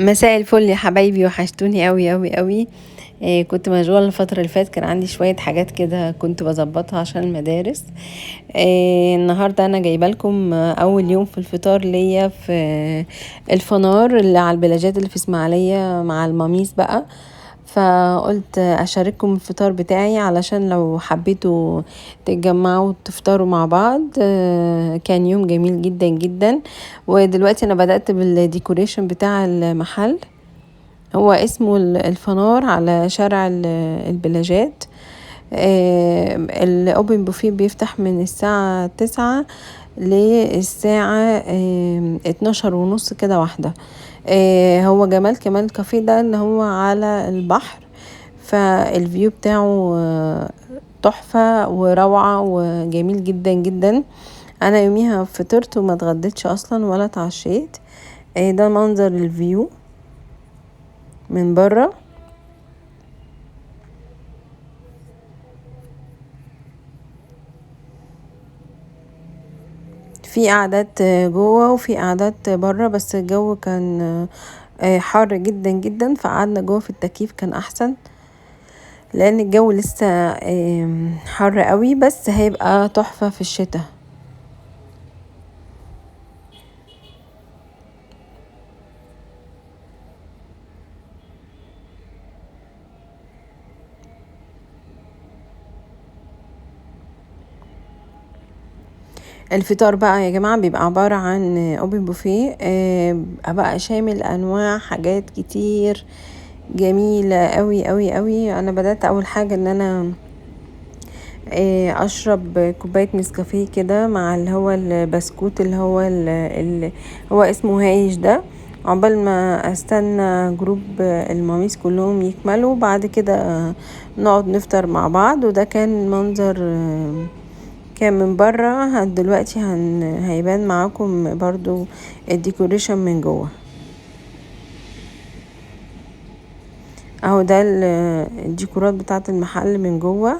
مساء الفل يا حبايبي، وحشتوني قوي قوي قوي. كنت مشغولة الفترة اللي فاتت، كان عندي شوية حاجات كده كنت بظبطها عشان المدارس. النهارده انا جايبه لكم اول يوم في الفطار ليا في الفنار اللي على البلاجات اللي في اسماعيليه مع الماميس بقى، فقلت اشارككم الفطار بتاعي علشان لو حبيتوا تتجمعوا وتفطروا مع بعض. كان يوم جميل جدا جدا. ودلوقتي انا بدأت بال decoration بتاع المحل، هو اسمه الفنار على شارع البلاجات. ال open buffet بيفتح من الساعة 9 للساعة 12:30 كده واحدة. هو جمال كمان الكافيه ده ان هو على البحر، فال view بتاعه تحفة وروعة وجميل جدا جدا. انا يوميها فطرت وما اتغديتش اصلا ولا اتعشيت. ده منظر ال view من بره. في قعدات جوه وفي قعدات بره، بس الجو كان حار جدا جدا، فقعدنا جوه في التكييف كان احسن، لان الجو لسه حر قوي، بس هيبقى تحفة في الشتاء. الفطار بقى يا جماعة بيبقى عبارة عن open buffet، بقى شامل انواع حاجات كتير جميلة قوي قوي قوي. انا بدأت اول حاجة ان انا اشرب كوباية نسكافيه كده مع اللي هو البسكوت اللي هو اللي هو اسمه هايش ده، عقبال ما استنى group الماميس كلهم يكملوا، بعد كده نقعد نفطر مع بعض. وده كان منظر كان من بره. دلوقتي هيبان معاكم برضو ال decoration من جوه. اهو ده الديكورات بتاعه المحل من جوه.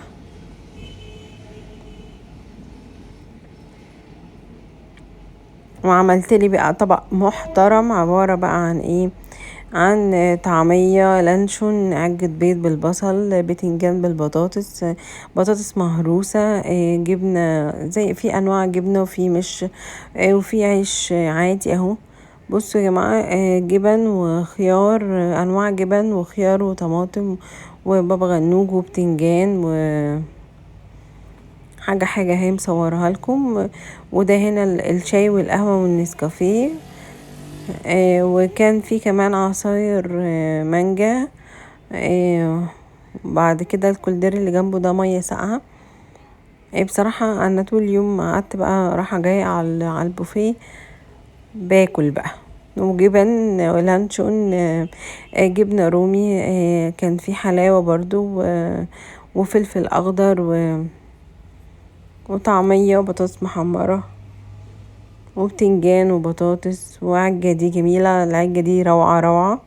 وعملت لي بقى طبق محترم عبارة بقى عن ايه؟ عن طعمية، لانشون، عجة بيض بالبصل، بتنجان بالبطاطس، بطاطس مهروسة، جبنة زي في انواع جبنة وفي مش، وفي عيش عادي اهو. بصوا يا جماعة، جبن وخيار، انواع جبن وخيار وطماطم وبابا غنوج وبتنجان و حاجة هي مصورها لكم. وده هنا الشاي والقهوة والنسكافيه. وكان في كمان عصاير مانجا. بعد كده الكولدير اللي جنبه ده مية ساقعه. بصراحة انا طول اليوم قعدت بقى راحة جاية على البوفيه باكل بقى، وجبن ولانشون، جبنه رومي، كان في حلاوة برضو، وفلفل اخضر وطعميه وبطاطس محمرة وبتنجان وبطاطس وعجة. دي جميلة العجة دي، روعة روعة.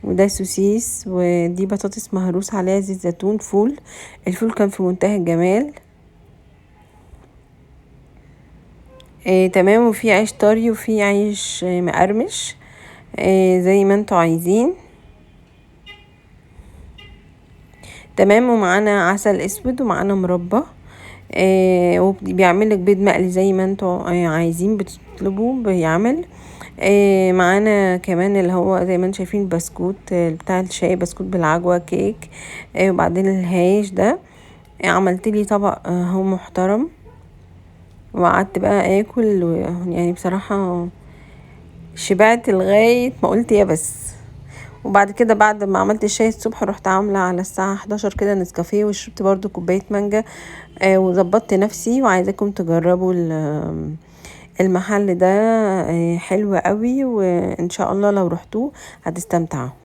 وده سوسيس، ودي بطاطس مهروس عليها زيت زيتون، فول. الفول كان في منتهى الجمال. تمام. وفي عيش طري وفي عيش مقرمش، زي ما انتوا عايزين. تمام. ومعانا عسل اسود ومعانا مربى، وبيعمل لك بيض مقلي زي ما انتوا عايزين بتطلبوه بيعمل. معانا كمان اللي هو زي ما انتوا شايفين بسكوت، بتاع الشاي، بسكوت بالعجوة، كيك. وبعدين الهايش ده. عملت لي طبق هو محترم، وقعدت بقى اكل، يعني بصراحة شبعت لغاية ما قلت يا بس. وبعد كده بعد ما عملت الشاي الصبح رحت عامله على الساعة 11 كده نسكافيه، وشربت برضو كوباية مانجا، وظبطت نفسي. وعايزاكم تجربوا المحل ده، حلو قوي، وان شاء الله لو رحتوه هتستمتعوا.